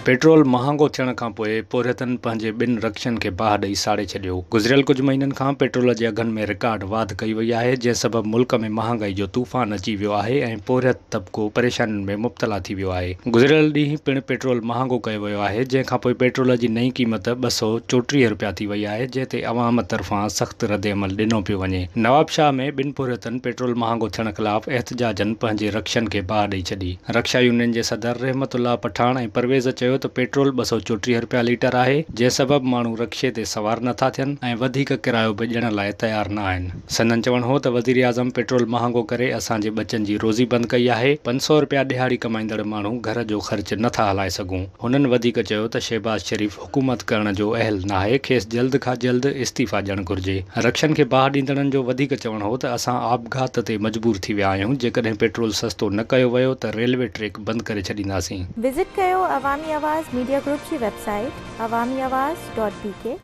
Petrol مهانگو ٿيڻ کانپوء پورهيتن پنهنجي ٻن رڪشن کي باهه ڏئي ساڙي ڇڏيو. گذريل ڪجهه مهينن کان پيٽرول جي اگهن ۾ رڪارڊ واڌ ڪئي وئي آهي، جنهن سبب ملڪ ۾ مهانگائي جو طوفان اچي ويو آهي ۽ پورهيت طبقو پريشانين ۾ مبتلا ٿي ويو آهي. گذريل ڏينهن پڻ پيٽرول مهانگو ڪيو ويو آهي، جنهن کانپوء پيٽرول جي نئين قيمت 234 رپيا ٿي وئي آهي، جنهن تي عوام طرفان سخت ردعمل ڏنو پيو وڃي. نوابشاهه ۾ ٻن پورهيتن پيٽرول مهانگو ٿيڻ خلاف احتجاجن پنهنجي رڪشن کي باهه ڏئي ڇڏي. رڪشا يونين جي صدر رحمت الله پٺاڻ ۽ پرويز چيو ته پيٽرول 234 رپيا ليٽر آهي، جنهن سبب ماڻهو رڪشي تي سوار نٿا ٿين ۽ وڌيڪ ڪرايو به ڏيڻ لاء تيار نه آهن. سندن چوڻ هو ته وزيراعظم پيٽرول مهانگو ڪري اسان جي ٻچن جي روزي بند ڪئي آهي، 500 رپيا ڏهاڙي ڪمائيندڙ ماڻهو گهر جو خرچ نٿا هلائي سگهون. هنن وڌيڪ چيو ته شهباز شريف حڪومت ڪرڻ جو اهل ناهي، کيس جلد کان جلد استعيفيٰ ڏيڻ گهرجي. رڪشن کي باهه ڏيندڙن جو وڌيڪ چوڻ هو ته اسان آپگهات تي مجبور ٿي ويا آهيون، جيڪڏهن پيٽرول سستو نه ڪيو ويو ته ريلوي ٽريڪ بند ڪري ڇڏينداسين. وزٽ ڪيو عوامي آواز ميڊيا گروپ جي website Awami Awaz dot B K.